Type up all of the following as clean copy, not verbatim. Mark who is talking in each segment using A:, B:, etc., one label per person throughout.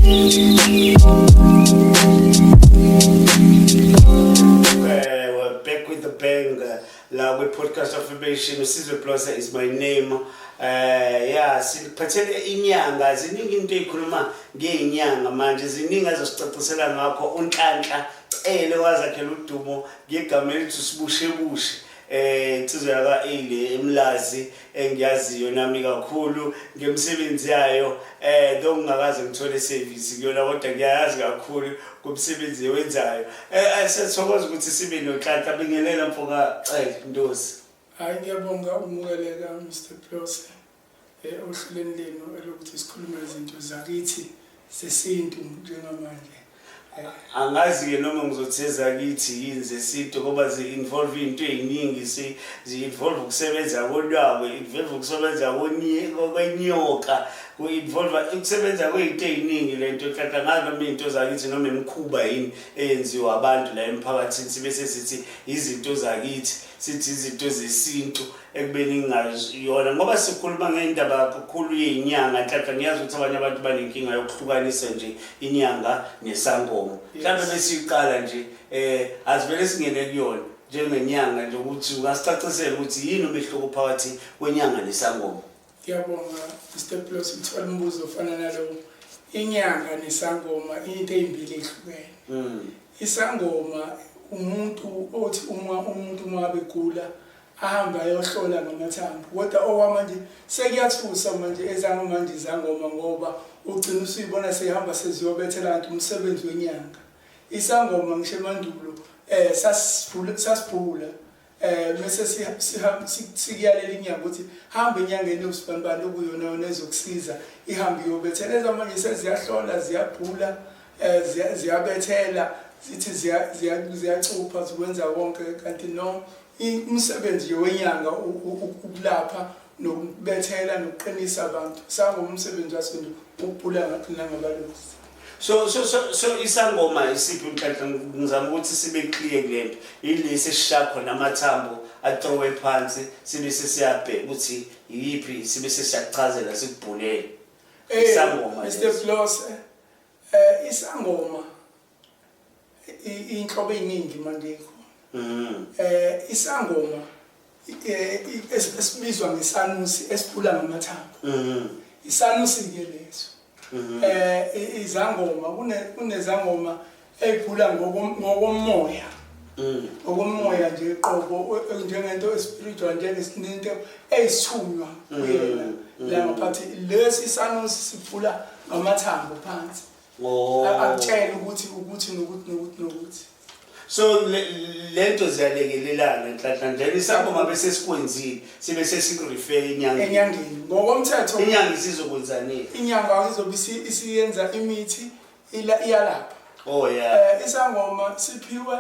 A: We're back with the bang la kwi-podcast affirmation. Usizwe Plosa is my name. Yeah, siphathele inyanga. Ziningi into ey'khuluma ngey'nyanga manje, ziningi azosicacisela ngakho uNhlanhla Cele wazakhela udumo ngegama elithi uSibushebushe. Insizwa yaka A le eMlazi engiyaziyo nami kakhulu ngemisebenzi yayo, though ngingakaze ngithole service kuyona, kodwa ngiyayazi kakhulu ngomsebenzi ewenzayo. Siyathokoza ukuthi sibe noNhlanhla. Bingelela, mfoka Cele Ndosi.
B: Hayi, ngiyabonga umukeleka, Mr Plose, ohlelweni lenu elokuthi sikhulume izinto zakithi zesintu njengamanje.
A: Angazi-ke noma ngizothi ezakithi yini zesintu, ngoba zi-involve iy'nto ey'ningi, zi-involve ukusebenza kolwabu, involve ukusebenza kwenyoka, ku-involve ukusebenza kwey'nto ey'ningi. Le nto, Nhlanhla, ngazi noma iy'nto zakithi noma imikhuba yini eyenziwa abantu la emphakathini, sibe sesithi izinto zakithi, sithi izinto zesintu, ekubeni ngingayona, ngoba sikhuluma ngendaba kakhulu yey'nyanga. Nhlanhla, ngiyazi ukuthi abanye abantu banenkinga yokuhlukanisa nje inyanga nesangoma. Mhlawumbe besiyiqala nje, asivele singene kuyona njengenyanga nje, ukuthi ungasicacisela ukuthi yini umehluko phakathi kwenyanga nesangoma.
B: Ngiyabonga, Mr Plose, ukuthola umbuzo ofana nalowo. Inyanga nesangoma into ey'mbili ey'hlukene. Isangoma umuntu othi uma umuntu uma begula ahambe ayohlola ngamathambo, kodwa okwamanje sekuyathusa manje ezangamanje izangoma, ngoba ugcina usuyibona seyihamba seziyobethela, kanti umsebenzi wenyanga. Isangoma ngisho emandulo sasibhula, sasibhula mase sikuyalela inyanga ukuthi hamba enyangeni yosibanibani okuyona yona ezokusiza, ihambe iyobethela. Ezamanje seziyahlola, ziyabhula, ziyabethela, zithi ziyacupha, zikwenza konke, kanti no, umsebenzi nje wenyanga ukulapha nokubethela nokuqinisa abantu. Sangoma umsebenzi waso nje ukubhula nangabalozi.
A: So isangoma isiphi, Nhlanhla? Ngizama ukuthi sibe clear kulento. Yilesi esishaya khona amathambo, athrowe phansi, sibe sesiyabheka ukuthi yiphi, sibe sesiyakuchazela, sikubhulele? Isangoma
B: Mr
A: leso.
B: Blose, isangoma inhlobo eziningi manje ikhona. Isangoma esibizwa ngesanusi esiphula ngamathambo. Isanusi ke leso. Izangoma kunezangoma eziphula ngokomoya. Ngokomoya nje qobo, njengento espiritual, njengesinento eyisithunywa kuyena la ngaphathi. Lesi sanusi siphula ngamathambo phansi. Akutshela ukuthi nokuthi nokuthi nokuthi.
A: So lento ziyalekelelana, Nhlanhla, nje isangoma bese sikwenzile, sibe sesikurefer enyangeni.
B: Enyangeni ngokomthetho.
A: Inyanga isizokwenzani?
B: Inyanga izobe isiyenza imithi, iyalapha. Isangoma siphiwe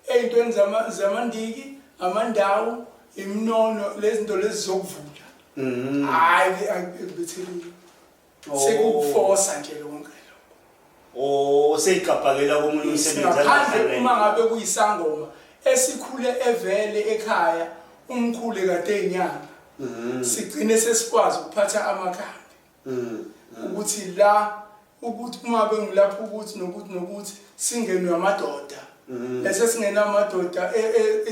B: ey'ntweni zamandiki, amandawo, iminono, lezi zinto lezi zokuvula. Hhayi, ekubethelile. Sekukufosa nje lonke lokho.
A: Oh, seyigqabhakela komunye umsebenzi.
B: Ngaphandle
A: angahlangene.
B: Uma ngabe kuyisangoma esikhule evele ekhaya, umkhulu kade inyanga, sigcine sesikwazi ukuphatha amakhambi ukuthi la ukuthi uma bengilapha ukuthi nokuthi nokuthi singenwe amadoda, bese singena amadoda,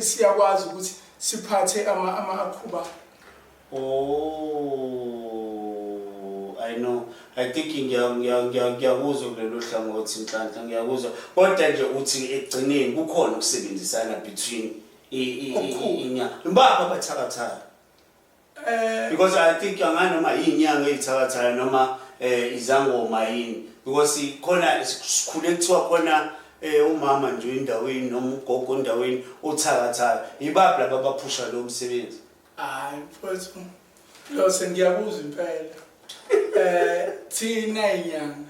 B: siyakwazi ukuthi siphathe ama akhuba.
A: Oh, I know. I think ngiyakuzwa kulelo hlangothi, Nhlanhla, ngiyakuzwa. Kodwa nje uthi ekugcineni kukhona ukusebenzisana between
B: Okukhulu.
A: inyanga. Ibaphi abathakathayo? Because I think anganoma inyanga eyithakathayo noma izangoma yini, because khona sikhule kuthiwa khona umama nje endaweni noma ugogo endaweni othakathayo. Ibaphi laba abaphusha lo msebenzi?
B: Hayi mfowethu Lose, ngiyakuzwa impela. Thina inyanga,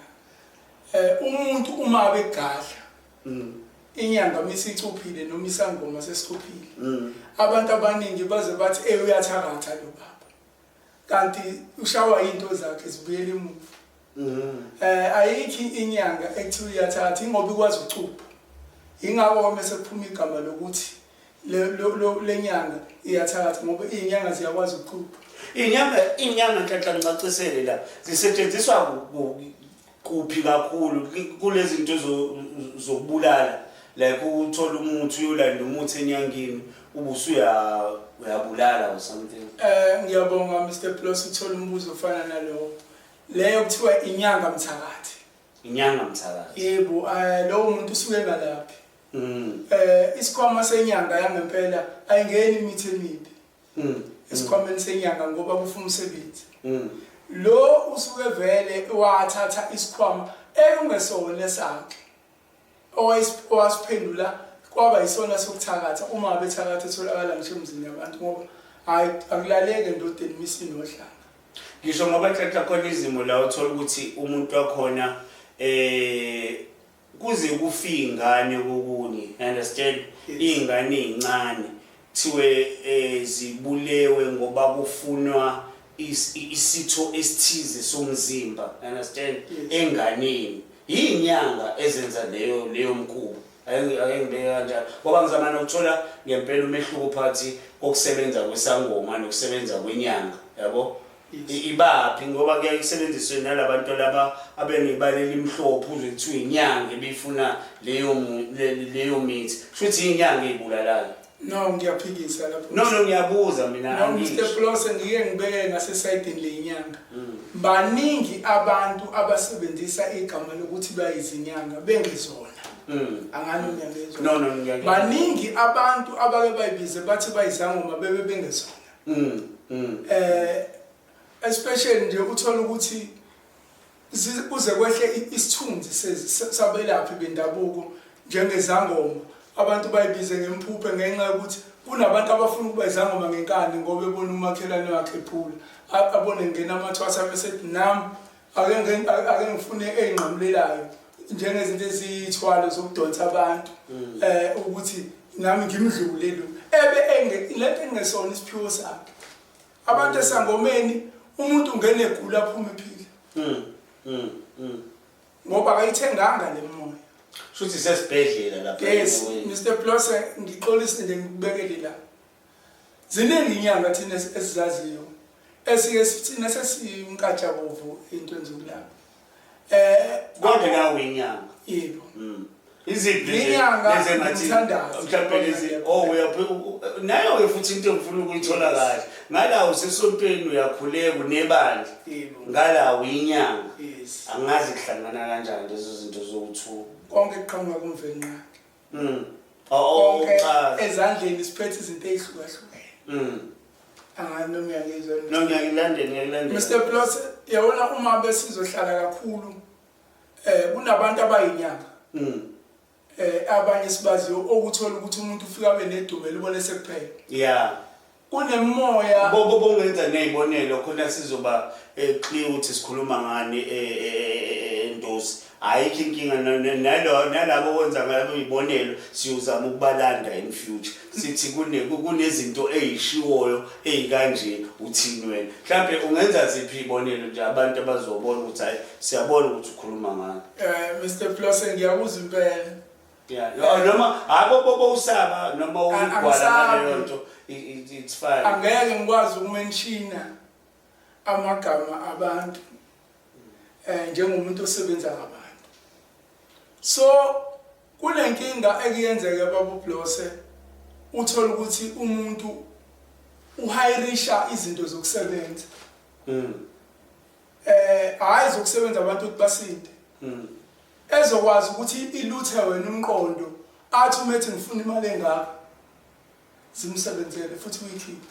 B: umuntu uma begadla, inyanga misicuphile noma isangoma sesicuphile, abantu abaningi baze bathi, "Eh, uyathakatha lo baba," kanti ushawa into zakhe zibuyela emuva. Ayikho inyanga ekuthiwa iyathatha, ingoba ikwazi ukucupha. Ingakho mase kuphuma igama lokuthi lenyanga iyathatha, ngoba iy'nyanga ziyakwazi ukucupha.
A: Inyanga, inyanga, Nhlanhla, ngicacisele la, zisetshenziswa Kuphi kakhulu kulezi zinto zokubulala, like uthola umuthi, uyolanda umuthi enyangeni, ubusuya uyabulala or something?
B: Ngiyabonga Mr Plus uthola umbuzo ofana nalowo. Leyo kuthiwa inyanga mthakathi.
A: Inyanga mthakathi.
B: Yebo, lowo muntu usuke engalaphi. Isikhwama senyanga yangempela ayingeni imithi emibi. Esikhwameni senyanga ngoba kufa umsebenzi. Lo usuke vele wathatha isikhwama ekungesona esakhe. Owasiphendula kwaba yisona sokuthakatha. Uma ngabe ethakatha etholakala ngisho emzini yabantu, ngoba hhayi, akulaleki endodeni misinohlanga.
A: Ngisho ngoba nhlanhla khona izimo la uthola ukuthi umuntu wakhona kuze kufike ingane kokunye, understand?
B: Yes.
A: Iy'ngane ey'ncane kuthiwe zibulewe ngoba kufunwa isitho esithize somzimba, understand?
B: Yes.
A: Enganeni. Yinyanga ezenza leyo mkhuba. Ake ngibeke kanjalo ngoba ngizama nokuthola ngempela umehluko phakathi kokusebenza kwesangoma nokusebenza kwenyanga, yabo?
B: Yes.
A: Ibaphi, ngoba kuyaye kusebenziswe nalabantu laba abenebala elimhlophe, uzwe kuthiwa inyanga ebifuna leyo mithi, kusho ukuthi inyanga eyibulalayo.
B: No, ngiyaphikisa lapho.
A: No, ngiyabuza mina.
B: No,
A: angisho.
B: Mr Plus, ngike ngibeke ngasesayidini lenyanga. Baningi abantu abasebenzisa igama lokuthi bayizinyanga bengezona. Angani ngiyangezwa.
A: No, ngiyakuzwa.
B: Baningi abantu abake bayibize bathi bayizangoma bebe bengezona. Especially nje uthola ukuthi kuze kwehle isithunzi sabelaphi bendabuko njengezangoma. Abantu bayibize ngemphuphe ngenxa yokuthi kunabantu abafuna ukuba izangoma ngenkani ngoba ebona umakhelwane wakhe ephula, abone ngena amathwasa bese ethi nami ake ngifune eyinqamulelayo njengezinto eziyithwalo zokudonsa abantu, ukuthi nami ngimdlule lo ebe lento engesona isiphiwo sakhe. Abantu esangomeni umuntu ungena egula aphume ephila. Ngoba akayithenganga le moya.
A: Shuthi sesibhedlela lapha.
B: Yes,
A: Anyway.
B: Mr Blose, ngixolise nje ngikubekele la. Ziningi inyanga thina esizaziyo. Esike sithina sesimnkatshabovu into enzokulapha.
A: Kodwa nawe inyanga.
B: Yebo.
A: Iziphi nje
B: Inyanga
A: lezi engathi
B: ngumthandazo.
A: mhlawumbe lezi, oh, nayo ke futhi into engifuna ukuyithola kahle. Ngala usesontweni uyakhuleka unebandla.
B: Yebo.
A: Ngala uyinyanga.
B: Yes.
A: Angazi kuhlangana kanjani lezo zinto zoku-two.
B: Konke kuqhamuka kuMvelinqangi.
A: Oh, oh,
B: Konke
A: cha.
B: ezandleni siphethe izinto ezihlukahlukene. Angani noma uyangizwa?
A: No, ngiyakulandela, ngiyakulandela.
B: Mr Plot, yabona uma besizohlala kakhulu, kunabantu abayinyanga. Abanye sibaziyo okuthola ukuthi umuntu ufika abe nedumo elibone sekuphela. Kunemoya.
A: Bo bongenza nezibonelo khona sizoba clear ukuthi sikhuluma ngani Ndosi. Ayikho inkinga nalabo okwenza ngalo izibonelo siyozama ukubalanda in future. Sithi kunezinto ezishiwoyo ezikanje, uthini wena? Mhlambe ungenza ziphi izibonelo nje abantu abazobona ukuthi hayi siyabona ukuthi ukhuluma ngani?
B: Mr Plus, ngiyakuzwa impela.
A: Yeah, no, noma hayi bo usaba noma uyigwala
B: Angisabi.
A: ngaleyo nto, it's fine.
B: Angeke ngikwazi ukumentiona amagama abantu njengomuntu osebenza ngabantu. So kunenkinga ekuyenzeka baba Blose, uthola ukuthi umuntu uhirisha izinto zokusebenza. Hayi zokusebenza abantu ukuthi basinde. Ezokwazi ukuthi iluthe wena umqondo, athi uma ethi ngifuna imali engaka, zimsebenzele futhi uyikhiphe.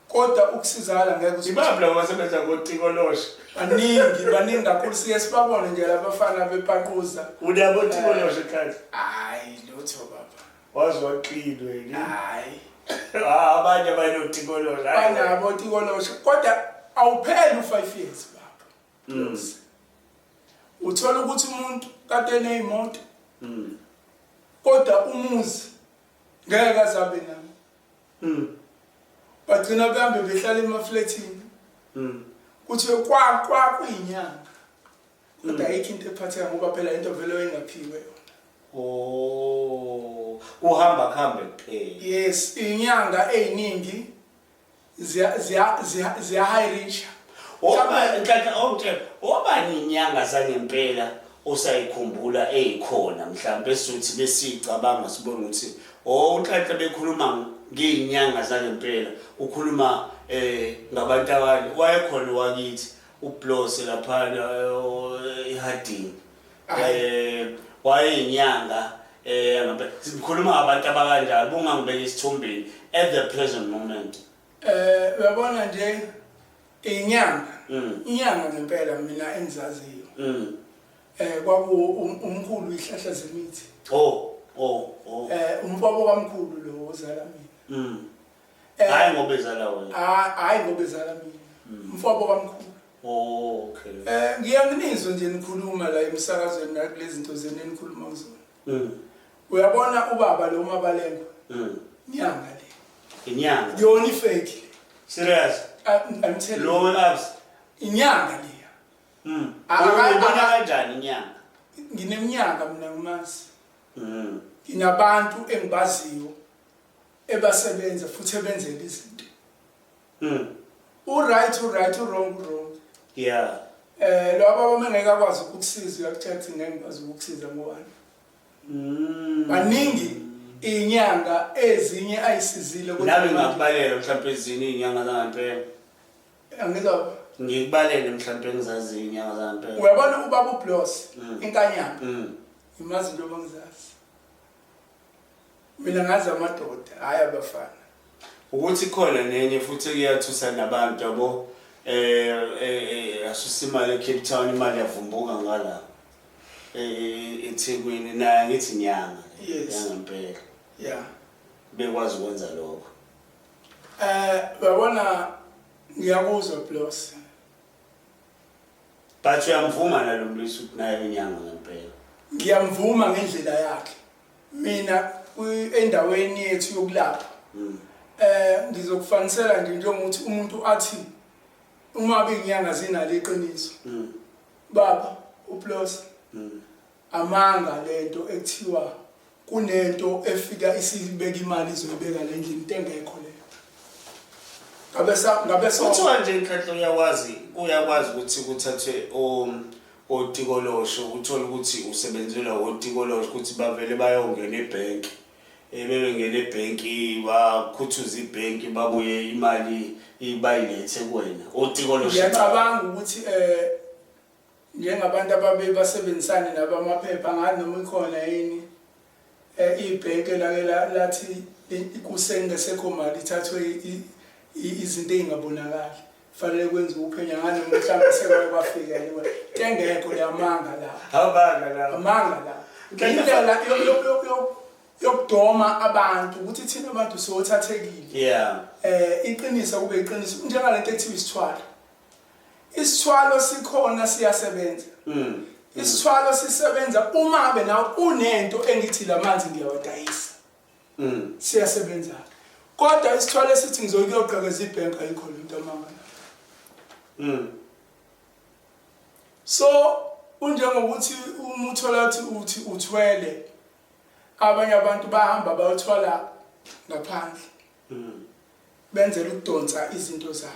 B: Kodwa ukusizakala ngeke uze
A: Ibaphi labo abasebenza ngotikoloshe?
B: Baningi, baningi kakhulu, siye sibabone nje labafana bepaquza.
A: Unabo otikoloshe ekhaya?
B: Hayi, lutho baba.
A: Waze waqinwa wena.
B: Hayi.
A: Abanye abanotikoloshe, hayi.
B: Banabo otikoloshe, kodwa awupheli u5 years baba. Uthola ukuthi umuntu kade eneyimoto. Kodwa umuzi ngeke azabe nawo. Bagcina behambe behlala emafletini. Kuthiwe kwa kwa kuyinyanga. Kodwa ayikho into ephatheka ngoba phela into vele oyingaphiwe yona.
A: Oh, kuhamba kuhambe kuphela.
B: Yes, inyanga eziningi ziyahirisha.
A: Oba Nhlanhla, ongitshela, obani inyanga zangempela osayikhumbula eyikhona, mhlawumbe esizothi besicabanga sibone ukuthi oh, uNhlanhla bekhuluma ngey'nyanga zangempela, ukhuluma ngabantu abanye. Wayekhona wakithi uBlose laphana eHarding, wayeyinyanga ngempela. Sikhuluma ngabantu abakanjalo, bungangibeka isithombeni at the present moment.
B: Uyabona nje inyanga, inyanga ngempela mina engizaziyo, kwaku umkhulu ihlahla zemithi.
A: Oh.
B: Umfowabo kamkhulu lo ozala mina.
A: Hayi ngoba ezala wena.
B: Hayi ngoba ezala mina. Umfowabo kamkhulu.
A: Oh, okay.
B: Ngiyanginizwe nje nikhuluma la emsakazweni nakulezi zinto zenu enikhuluma kuzona. Uyabona ubaba lo Mabalengwe? Inyanga le.
A: Inyanga.
B: Yona ifake.
A: Serious?
B: I'm telling you.
A: Lo ups.
B: Inyanga le.
A: Ubona kanjani inyanga?
B: Ngineminyaka mina ngimazi. Nginabantu engibaziyo ebasebenza futhi ebenzela izinto. U-right, u-right, u-wrong, u-wrong. Lo baba mengeke akwazi ukukusiza, uyakutshela ukuthi ngeke ngikwazi ukukusiza ngobani. Baningi inyanga ezinye ayisizile kodwa
A: Nami ngakubalela mhlawumbe ezinye izinyanga zangempela.
B: Angizwa.
A: Ngikubalele mhlawumbe engizaziyo izinyanga zangempela.
B: Uyabona ubaba uBlos, inkanyamba. Ngimazi njengoba ngizazi. Mina ngazi amadoda, hayi abafana.
A: Ukuthi khona nenye futhi kuyathusa nabantu yabo, asusa imali eCape Town, imali yavumbuka ngala eThekwini, naye ngithi inyanga yangempela. Bekwazi ukwenza lokho.
B: Uyabona ngiyakuzwa Blos.
A: But uyamvuma nalo mlisa ukuthi naye inyanga ngempela?
B: Ngiyamvuma ngendlela yakhe. Mina endaweni yethu yokulapha, ngizokufanisela nje njengokuthi umuntu athi uma beyinyanga zinalo iqiniso. Baba uPlos, amanga lento ekuthiwa kunento efika isibeka imali izoyibeka le ndlini, into engekho leyo. Ngabe so
A: Kuthiwa nje Nhlanhla uyakwazi ukuthi kuthathwe otikolosho, uthole ukuthi usebenzelwa otikolosho, ukuthi bavele bayongena ebhenki, bebengena ebhenki bakhuthuza ibhenki, babuye imali bayilethe kuwena otikolosho.
B: Ngiyacabanga ukuthi njengabantu ababe basebenzisane nabamaphepha, ngazi noma ikhona yini ibhenki lake lathi kusengesekho mali ithathwe izinto ey'ngabonakali, fanele kwenziwe uphenya ngani noma mhlawumbe sekwake kwafika anyway. Into engekho le, amanga la.
A: Amanga la.
B: Amanga la. Indlela yokudoma abantu ukuthi thina abantu siyothathekile. Iqiniso kube iqiniso, njengalento ekuthiwa isithwalo. Isithwalo sikhona, siyasebenza. Isithwalo sisebenza uma ngabe nawe unento engithi lamanzi ngiyawadayisa. Siyasebenza. Kodwa isithwalo esithi ngizokuyogqekeza ibhenki, ayikho lento, amanga. So unjengokuthi uma uthola ukuthi uthi uthwele, abanye abantu bahamba bayothwala ngaphandle. Benzela ukudonsa izinto zabo.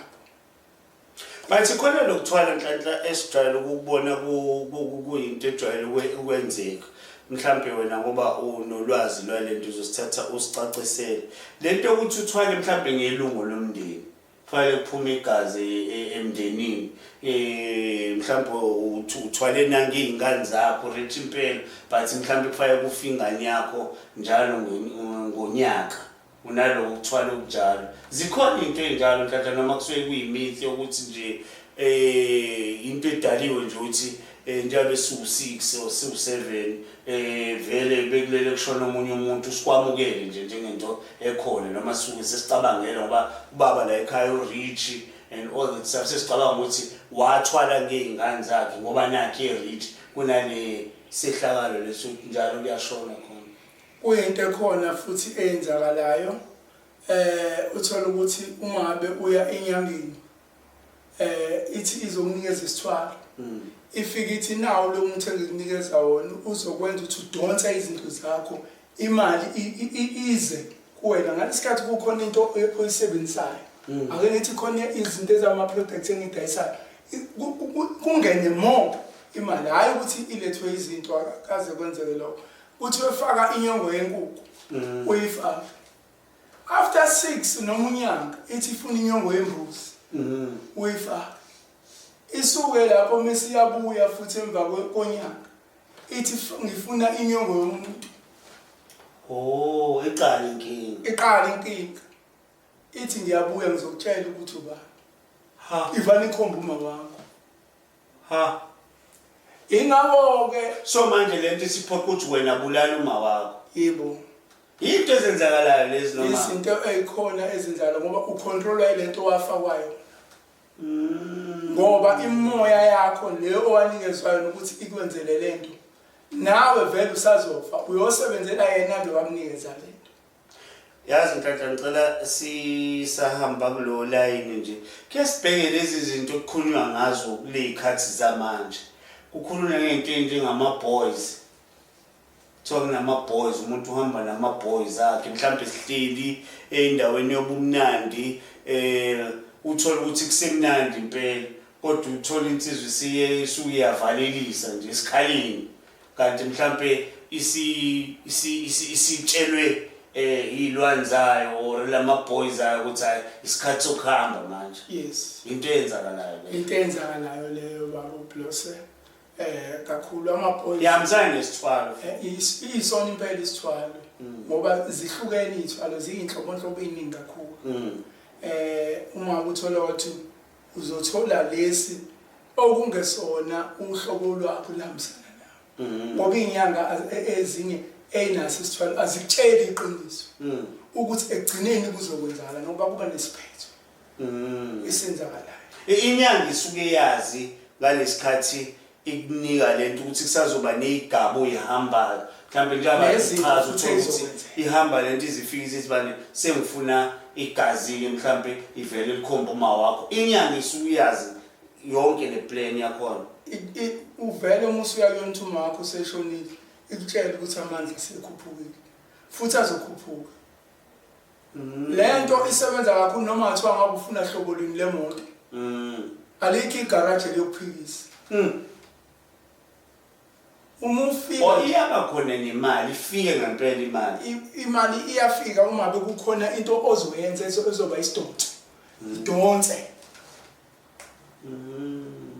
A: But khona lokuthwala Nhlanhla esijwayele ukubona kuyinto ejwayele ukwenzeka. Mhlambe wena ngoba unolwazi lwalento uzosithatha usicacisele. Lento yokuthi uthwale mhlambe ngelungu lomndeni, kufanele kuphume igazi emndenini, mhlambe uthwale nangey'ngane zakho rich impela, but mhlambe kufanele kufe ingane yakho njalo ngonyaka. Unaloko kuthwala okunjalo. Zikhona into ey'njalo Nhlanhla, noma kusuke kuyimithi yokuthi nje into edaliwe nje ukuthi njengoba siwu-6 or siwu-7, vele bekulele kushona omunye umuntu, sikwamukele nje njengento ekhona, noma sisuke sesicabangela ngoba ubaba la ekhaya u-rich and all that stuff, sesicabanga ukuthi wathwala ngey'ngane zakhe ngoba nakhe e-rich, kunale sehlakalo leso njalo kuyashona khona.
B: Kuyinto ekhona futhi eyenzakalayo. Uthola ukuthi uma ngabe uya enyangeni, ithi izokunikeza isithwalo, ifike ithi nawo lo muntu engikunikeza wona uzokwenza ukuthi udonse izinto zakho, imali ize kuwena ngalesikhathi kukhona into oyisebenzisayo. Ake ngithi khona izinto ezama-products engiyidayisayo. Kungene more imali, hhayi ukuthi ilethwe izinto, akaze kwenzeke lokho. Kuthiwe faka inyongo yenkukhu, uyifake. After 6 noma unyaka ithi ifuna inyongo yembuzi, uyifake. Isuke lapho mese iyabuya futhi emva konyaka ithi ngifuna inyongo yomuntu.
A: Oh, iqala inkinga.
B: Iqala inkinga. Ithi ngiyabuya ngizokutshela ukuthi ubani.
A: Ha.
B: Ivane ikhomba uma wakho.
A: Ha.
B: Ingakho-ke
A: So manje lento isiphoqa ukuthi wena bulala uma wakho.
B: Yebo.
A: Yinto ezenzakalayo lezi noma?
B: Izinto ezikhona ezenzakala ngoba ucontrolwa ilento owafakwayo. Ngoba imoya yakho leyo owanikezwayo ukuthi ikwenzele lento. Nawe vele usazofa uyosebenzela yena lo wamnikeza lento.
A: Yazi Nhlanhla, ngicela sisahamba kulo layini nje. Ke sibheke lezi zinto okukhulunywa ngazo kuley'khathi zamanje. Kukhulunywa ngey'nto ey'njengama-boys. Kuthiwa kunama-boys, umuntu uhamba nama-boys akhe, mhlawumbe sihleli endaweni yobumnandi, uthole ukuthi kusemnandi impela, kodwa uthole insizwa isiye isuke iyavalelisa nje esikhaleni. Kanti mhlampe isitshelwe iy'lwane zayo or lama boys ayo ukuthi hayi, isikhathi sokuhamba manje.
B: Yes.
A: Into eyenzakalayo leyo.
B: Into eyenzakalayo leyo, baba uBlose. Kakhulu ama boys.
A: Ihambisana nesithwalo.
B: Isona impela isithwalo. Ngoba zihlukene izithwalo, ziyinhlobonhlobo eziningi kakhulu. Uma uthola ukuthi uzothola lesi okungesona uhlobo lwakho lihambisana nawe. Ngoba iy'nyanga ezinye ey'naso isithwalo azikutsheli iqiniso ukuthi ekugcineni kuzokwenzakala, ngoba kuba nesiphetho esenzakalayo.
A: Inyanga isuke yazi ngalesikhathi ikunika lento ukuthi kusazoba ney'gaba oyihambayo, mhlawumbe njengoba
B: Nezinto
A: ichaza
B: futhi
A: uthole ukuthi
B: ey'zokwenzeka.
A: Ihamba lento izifike izithi bani sengifuna igazi-ke, mhlawumbe ivele likhombe uma wakho. Inyanga isuke iyazi yonke le plan yakhona.
B: Uvele uma usuya kuyona ukuthi uma wakho useshonile, ikutshele ukuthi amandla asekhuphukile futhi azokhuphuka. Le nto isebenza kakhulu noma ngathiwa ngabe ufuna hlobo luni lemoto. Alikho igaraji eliyokuphikisa. Uma ufika
A: Or iyaba khona nemali, ifike ngempela imali.
B: Imali iyafika uma bekukhona into ozoyenza ezoba isidonso. Idonse.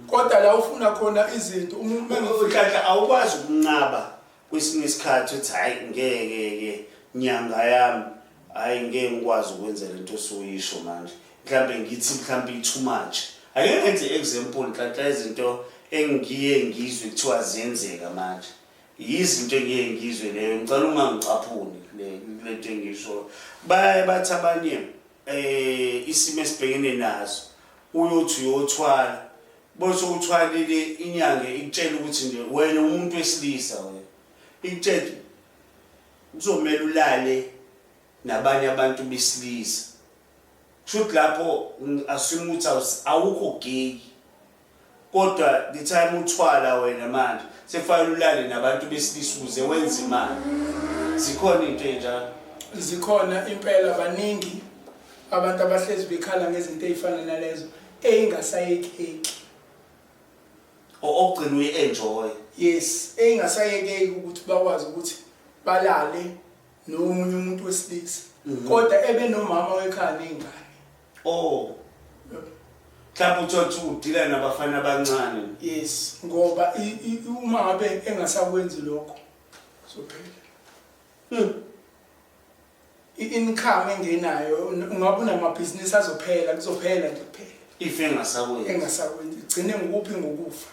B: Kodwa la ufuna khona izinto uma
A: Nhlanhla, awukwazi ukunqaba kwesinye isikhathi uthi hayi, ngeke ke nyanga yami, hayi, ngeke ngikwazi ukwenza lento osuyisho manje, mhlambe ngithi mhlambe i too much. Ake ngenze example, Nhlanhla, izinto engiye ngizwe kuthiwa ziyenzeka manje, yizinto engiye ngizwe leyo, ngicela ungangicaphuni le lento engisho. Baye bathi abanye isimo esibhekene naso, uyothi uyothwala, bese uthwalile, inyanga ikutshela ukuthi nje wena umuntu wesilisa, wena ikutshela kuzomela ulale nabanye abantu besilisa. Kusho ukuthi lapho assume ukuthi awukho gay, kodwa the time uthwala wena manje sekufanele ulale nabantu besilisa ukuze wenze imali. Zikhona into ey'njalo?
B: Zikhona impela, baningi abantu abahlezi bekhala ngezinto ey'fana nalezo ey'ngasayekeki.
A: Okugcina uyi-enjoy.
B: Yes, ey'ngasayekeki ukuthi bakwazi ukuthi balale nomunye umuntu wesilisa, kodwa ebe nomama wekhaya ney'ngane.
A: Oh, mhlawumbe uthole ukuthi udila nabafana abancane.
B: Yes, ngoba uma ngabe engasakwenzi lokho, kuzophela i-income engenayo. Ungabe unamabhizinisi, azophela, kuzophela nje kuphela.
A: If engasakwenzi.
B: Engasakwenzi, igcine ngokuphi? Ngokufa.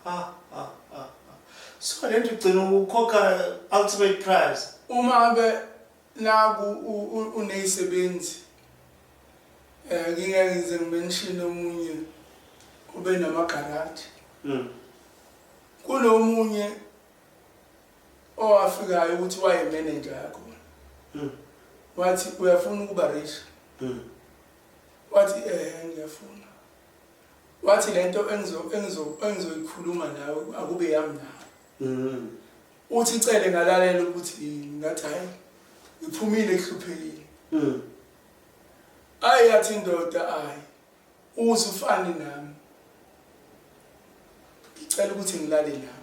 A: Ha ha ha ha. So lento igcina ukukhokha ultimate price.
B: Uma ngabe naku uneyisebenzi, ngingeke ngize ngimention omunye ube namagaraji. Kunomunye owafikayo ukuthi waye manager yakhona. Wathi uyafuna ukuba rich? Wathi ngiyafuna. Wathi lento engizoyikhuluma nawe akube yami nawe. Uthi icele ngalalela ukuthi yini, ngathi hayi, ngiphumile ehluphekile. Ayi, yathi indoda, ayi. Uze ufane nami. Ngicela ukuthi ngilale nawe.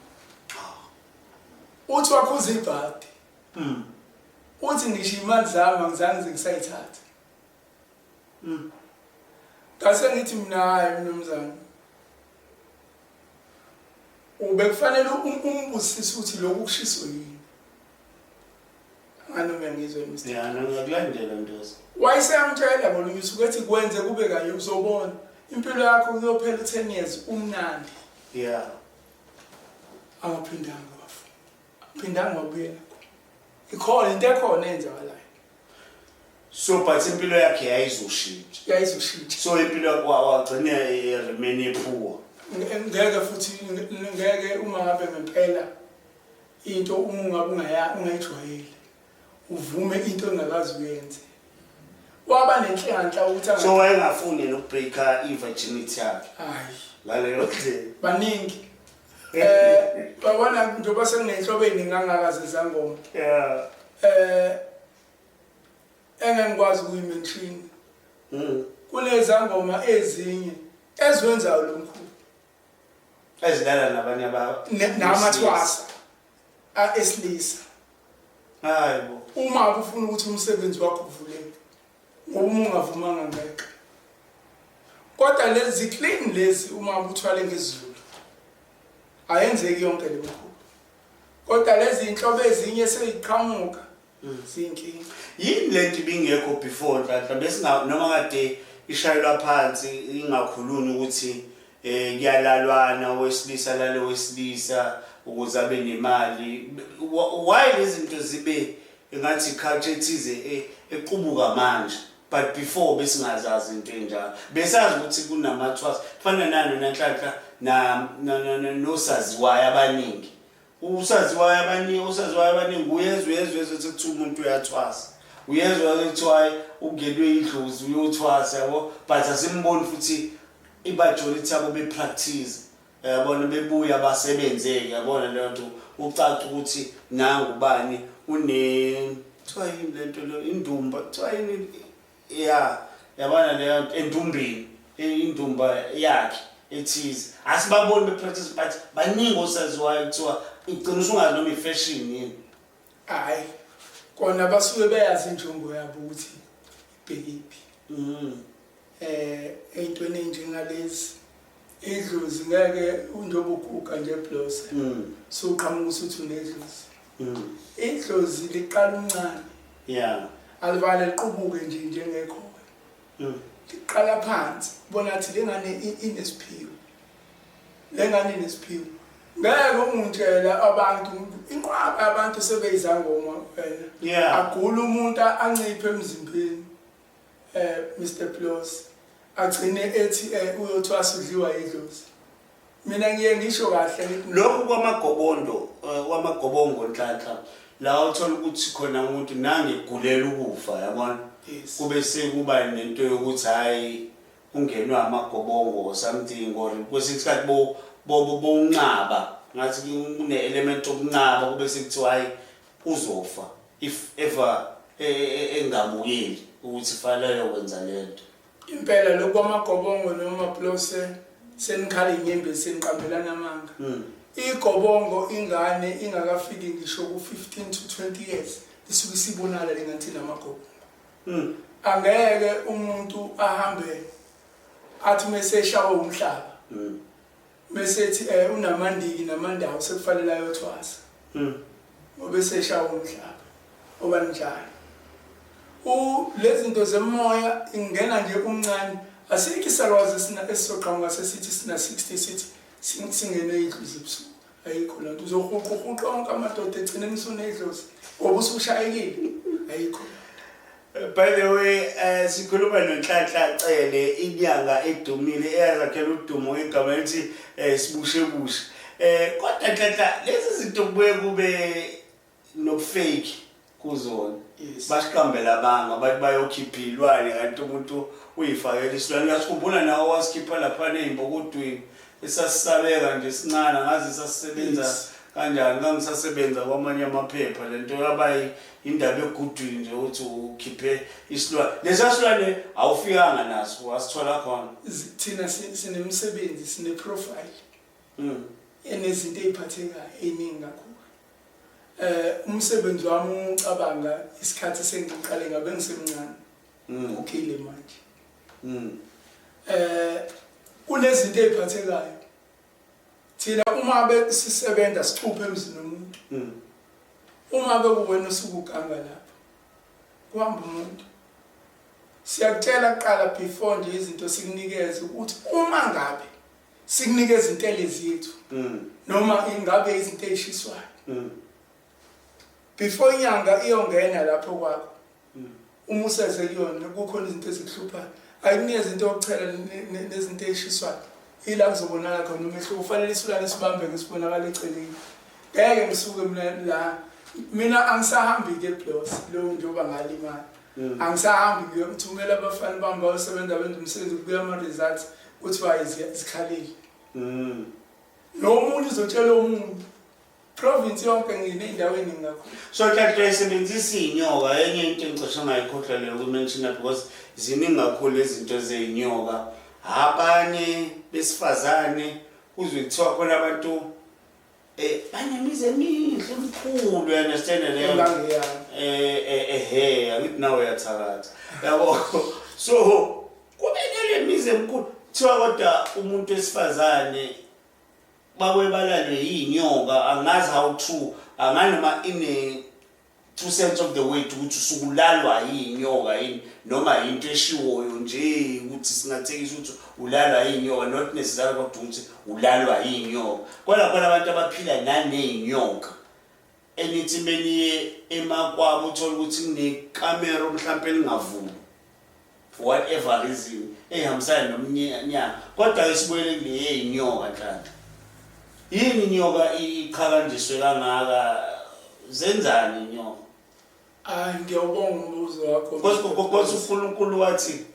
B: Uthi wakhuza ibhadi. Uthi ngisho imali zami angizange ngize ngisayithatha. Ngase ngithi mina hayi mnumzane. Ubekufanele umbusise ukuthi lokhu kushiswe yini. Anganoma ngizwe Mr.
A: Ya, ngiyakulandela Ntozi.
B: Wayeseyamtshela ngolunye usuku ethi kwenze kube kanye uzobona impilo yakho kuyophela u-10 years umnandi.
A: Yeah.
B: Angaphindanga bafo. Aphindanga wabuyela khona. Ikhona into ekhona eyenzakalayo.
A: So but impilo yakhe yayizoshintsha.
B: Yayizoshintsha.
A: So impilo yakhe wagcina remain poor.
B: Ngeke futhi ngeke uma ngabe ngempela into uma ungabe ungaya ungayijwayele uvume into engakazi uyenze. Waba nenhlanhla ukuthi
A: So wayengafuni nokubreaka i-virginity yakhe.
B: Hayi.
A: Ngaleyo ndlela.
B: Baningi. Babona njengoba senginenhlobo eziningi kangaka zezangoma.
A: Yeah.
B: Engengikwazi ukuyimention. Kunezangoma ezinye eziwenzayo lo mkhuba.
A: Ezilala nabanye aba
B: namathwasa esilisa.
A: Hayibo.
B: Uma ufuna ukuthi umsebenzi wakho uvuleke, ngoba uma ungavumanga ngeke. Kodwa lezi clean lezi uma uthwale ngesiZulu ayenzeki yonke le mkhuba. Kodwa lezi inhlobo ezinye seyiqhamuka ziyinkinga.
A: Yini lento ibingekho before Nhlanhla besinga noma kade ishayelwa phansi ingakhuluni ukuthi kuyalalwana owesilisa lalo wesilisa ukuze abe nemali. Why lezi zinto zibe engathi culture ethize equbuka manje, but before besingazazi into enjalo? Besazi ukuthi kunamathwasa fana nano Nanhlanhla na nosaziwayo abaningi. Usaziwayo abaningi, usaziwayo abaningi uyezwa uyezwa uyezwa kuthiwa umuntu uyathwasa. Uyezwa kuthiwa ungenwe idlozi uyothwasa yabo, but asimboni futhi i-majority yabo bepractice. Yabona bebuya basebenze yabona leyo nto ucaca ukuthi nangu bani une kuthiwa yini lento lo indumba kuthiwa yini ya yabona leyo nto endumbeni indumba yakhe ethize. Asibaboni bepractice but baningi osaziwayo kuthiwa igcina usungazi noma i-fashion yini.
B: Hayi kona basuke beyazi injongo yabo ukuthi ibhekiphi. Ey'ntweni ey'njengalezi idlozi ngeke unjengoba uguga nje Blose. Suqhamuka usuthi unedlozi. Idlozi liqala umncane.
A: Yeah.
B: Alivale liqubuke nje njengekhowe. Liqala phansi bona athi lengane inesiphiwo. Lengane inesiphiwo. Ngeke ungitshela abantu inqwaba abantu sebeyizangoma wena.
A: Yeah.
B: Agula umuntu anciphe emzimbeni. Mr Plus agcine ethi uyothwasa udliwa idlozi. Mina ngiye ngisho kahle
A: lokhu kwamagobondo kwamagobongo Nhlanhla la uthola ukuthi khona umuntu nangigulela ukufa yabona. Kube sekuba nento yokuthi hayi ungenwa amagobongo or something or kwesinye isikhathi bo bonqaba ngathi kune element okunqaba kube sekuthiwa hayi uzofa if ever engamukeli ukuthi fanele yokwenza lento.
B: Impela lokhu kwamagobongo noma Blose senikhala inyembezi seniqambelana amanga. Igobongo ingane ingakafiki ngisho ku-15 to 20 years lisuke isibonala lengathi namagobongo. Angeke umuntu ahambe athi meseshawe umhlaba. Mesethi unamandiki namandawo sekufanele ayothwasa. Ngoba eseshawe umhlaba. Oba njalo. Lezi zinto zemoya ingena nje umncane asikho isalwazi esizoqhamuka sesithi sina 60 sithi singene idlozi ebusuku. Ayikho lento uzohuquhuqa onke amadoda egcineni usunedlozi ngoba usushayekile. Ayikho.
A: By the way, sikhuluma noNhlanhla Cele, inyanga edumile eyazakhela udumo ngegama elithi Sibushebushe. Kodwa Nhlanhla lezi zinto kubuye kube nobufake kuzona. Basiqambela abanga bathi bayokhipha ilwane kanti umuntu uyifakela isilwane. Uyasikhumbula nawe wasikhipha lapha nezimbokudweni esasisabeka nje sincane ngazi sasisebenza. Kanjani ngangisasebenza kwamanye amaphepha lento yaba indaba egudwini nje ukuthi ukhiphe isilwane. Lesa silwane awufikanga naso wasithola khona.
B: Thina sinemsebenzi, sine profile. Enezinto eziphathekayo eziningi kakhulu. Umsebenzi wami ucabanga isikhathi sengiqale ngabe ngisemncane. Ukhile manje. Kunezinto eziphathekayo. Thina uma besisebenza sicuphe emzini womuntu. Uma bekuwena usukuganga lapho. Kuhamba umuntu. Siyakutshela kuqala before nje izinto sikunikeze ukuthi uma ngabe sikunikeza intelezi yethu noma ingabe izinto ezishiswayo. Before inyanga iyongena lapho kwakho. Uma useze kuyona kukhona izinto ezikuhluphayo. Ayikunikeza into yokuchela nezinto ezishiswayo. Ila kuzobonakala khona umehluko. Kufanele isilwane sibambeke sibonakala eceleni. Ngeke ngisuke mina la. Mina angisahambi ke Blos lo njengoba ngalimala. Angisahambi ngiyomthumela abafana bami bayosebenza benza umsebenzi kubuya ama results kuthiwa izikhalile. Lo muntu uzotshela omunye. Province yonke ngineyindawo eningi kakhulu.
A: So Nhlanhla isebenzisa inyoka enye into engicishe ngayikhohlwa leyo kumention because ziningi kakhulu izinto zeyinyoka. Abanye besifazane uzwe kuthiwa khona abantu banemizi emihle emikhulu, you understand leyo? Angithi nawe uyathakatha. Yabo. So kube nale mizi emikhulu. Kuthiwa kodwa umuntu wesifazane bakwebalalwe yinyoka, angazi how true, anganoma ine 2 cents of the weight ukuthi usukulalwa yinyoka yini noma into eshiwoyo nje ukuthi singathekisa ukuthi ulalwa yinyoka, not necessarily kodwa ukuthi ulalwa yinyoka. Kodwa khona abantu abaphila naneyinyoka enithi meniye emakwabo uthola ukuthi kunekamera mhlawumbe elingavuli for whatever reason ehambisana nomnyaka. Kodwa isibuyele kule inyoka Nhlanhla. Yini inyoka iqhakanjiswe kangaka? Zenzani inyoka?
B: Hayi, ngiyawubonga umbuzo wakho.
A: Because uNkulunkulu wathi,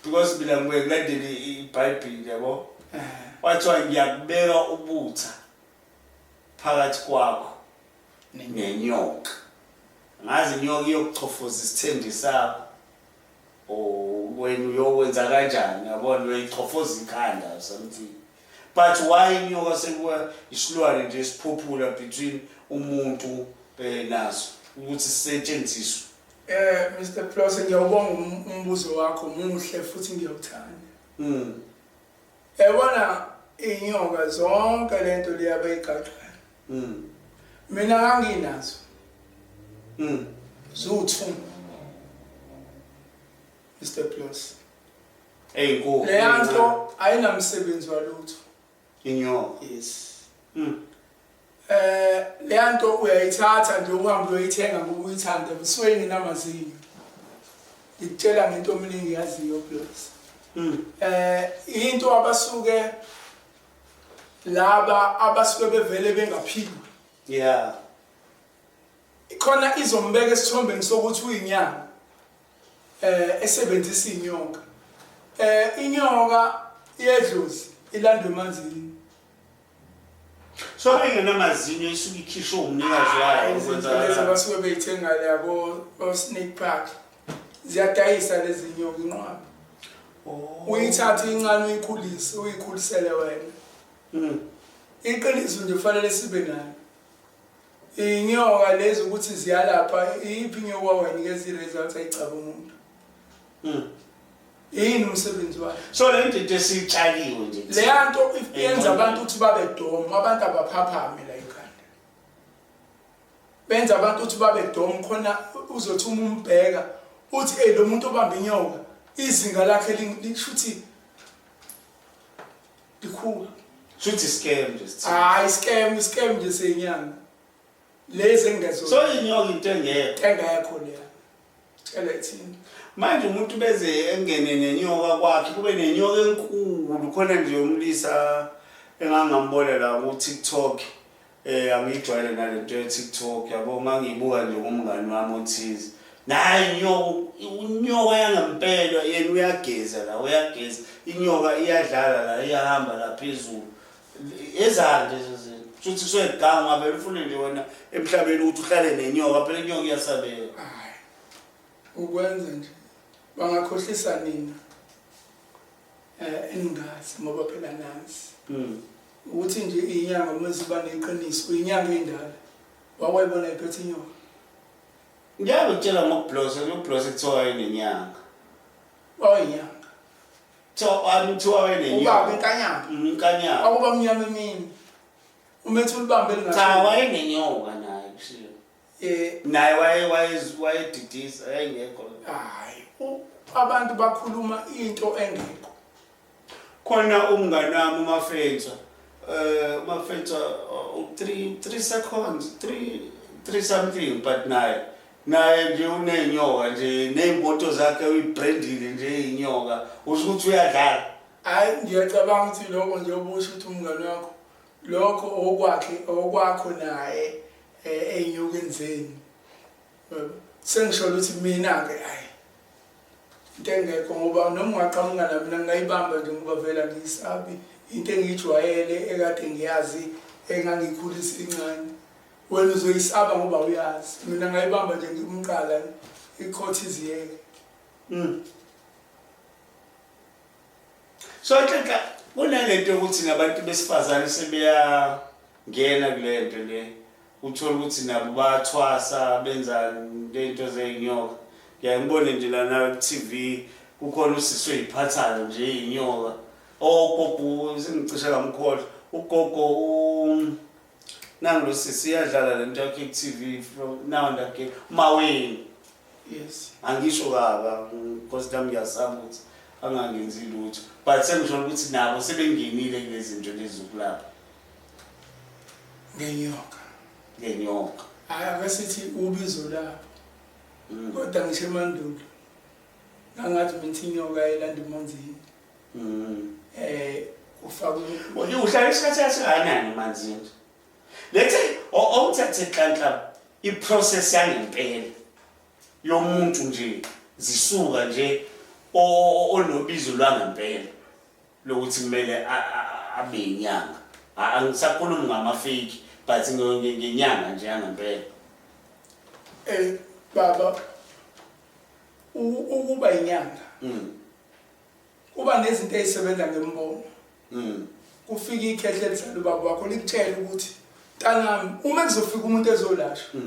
A: because mina ngibuye ngilandele iBhayibheli yabo. Wathiwa ngiyakubeka ubutha phakathi kwakho nenyoka. Ngazi inyoka iyokuchofoza isithende sakho. Wena uyokwenza kanjani yabona uyoyichofoza ikhanda or something. But why inyoka sekuwa isilwane nje esiphophula between umuntu naso ukuthi sisetshenziswe?
B: Mr Plus, ngiyawubonga umbuzo wakho, muhle futhi ngiyawuthanda. Yabona inyoka zonke lento liyabayigaxela. Mina nganginazo. Zuthu. Mr Plus.
A: Eyinkulu.
B: Leyanto ayinamsebenzi walutho.
A: Inyoka.
B: Yes. Leyanto uyayithatha nje uhambe uyoyithenga ngoba uyithanda usuke ingenamazinyo. Ngikutshela ngento omningi yaziyo Plus. Into abasuke laba abasuke bevele bengaphiwe.
A: Yeah.
B: Ikhona izombeka esithombeni sokuthi uyinyanga esebenzisa inyoka. Inyoka iyedlozi ilandwe emanzini.
A: So engenamazinyo isuke ikhishwe umnikazi wayo.
B: Izinto abasuke beyithenga la ko Snake Park. Ziyadayisa lezi nyoka inqwaba. Uyithathe incane uyikhulise, uyikhulisele wena. Iqiniso nje kufanele sibe nayo. Inyoka lezi ukuthi ziyalapha, iyiphi inyoka wayinikeza i-results ayicaba umuntu? Yini umsebenzi wayo?
A: So le nto esitshaliwe nje.
B: Le nto yenza abantu ukuthi babe dom, abantu abaphaphame la ekhanda. Benza abantu ukuthi babe dom khona uzothi uma umbheka uthi hey lo muntu obamba inyoka izinga lakhe lishuthi likhulu.
A: Shuthi scam nje sithi.
B: Hayi scam nje seyinyanga. Lezi engezo.
A: So inyoka into engekho.
B: Engekho leya. Tshela ithini.
A: Manje umuntu beze engene nenyoka kwakhe kube nenyoka enkulu khona nje umlisa engangambona la ku TikTok. Angijwayele nalento ye TikTok yabo ngangibuka nje ngomngani wami othize. Nayi inyoka yangempela yena uyageza la uyageza inyoka iyadlala la iyahamba la phezulu. Ezande lezo zinto. Shuthi usuyeganga ngabe ufune nje wena emhlabeni ukuthi uhlale nenyoka, phela inyoka iyasabeka.
B: Hayi, ukwenza nje bangakhohlisa nina eningazi ngoba phela nazi ukuthi nje inyanga uma ziba neqiniso, inyanga endala wakwayibona iphethe inyoka.
A: Ngiyakutshela ngokublosa, ukublosa kuthiwa wayenenyanga.
B: Wayenyanga.
A: Kuthiwa kuthiwa wayenenyoka.
B: Ubaba inkanyamba.
A: Inkanyamba.
B: Akuba mnyama emini. Umethi ulibambe lingasho.
A: Cha, wayenenyoka naye kushiwo. Naye waye waye wayedidisa, yayingekho.
B: Hayi, abantu bakhuluma into engekho.
A: Khona umngane wami uMafentswa, uMafentswa 3 3 seconds, 3 3 something, but naye nje unenyoka nje, nezimoto zakhe uyibrandile nje inyoka, usho ukuthi uyadlala.
B: Hayi, ngiyacabanga ukuthi lokho nje obusho ukuthi umngane wakho lokho okwakhe okwakho naye ey'nyokeni zenu. Sengisho ukuthi mina-ke hhayi into engekho, ngoba noma ungaqhamuka na mina ngingayibamba nje ngoba vele angiyisabi, into engiyijwayele ekade ngiyazi engangiyikhulisa incane. Wena uzoyisaba ngoba uyazi, mina ngayibamba nje ngimqala ikhotha iziyeke.
A: So Nhlanhla, kunalento yokuthi nabantu besifazane sebeyangena kule nto le, uthola ukuthi nabo bayathwasa benza lento zey'nyoka. Ngiyaye ngibone nje lana ku-TV kukhona usisi oyiphathayo nje iy'nyoka. Ogogo sengicishe ngamkhohlwa, ugogo nangu lo sisi iyadlala lento yakhe ku-TV from now and again, Maweni.
B: Yes.
A: Angisho kaba because nami ngiyasaba ukuthi angangenzi lutho, but sengisho ukuthi nabo sebengenile kulezi zinto lezi zokulapha
B: ngenyoka.
A: Ngenyoka.
B: Hayi, ake sithi ubizo labo. Kodwa ngisho emandulo ngangathi mina inyoka elanda emanzini. Ufaka
A: Uhlala isikhathi esingakanani emanzini? Lethe owuthathe Nhlanhla i-process yangempela yomuntu nje zisuka nje onobizo lwangempela lokuthi kumele abe inyanga. Angisakhulumi ngama-fake, but ngenyanga nje yangempela.
B: Baba, ukuba inyanga kuba nezinto ezisebenza ngembono. Kufika ikhehle elizala ubaba wakho likutshela ukuthi mntanami, uma kuzofika umuntu ezolashwa,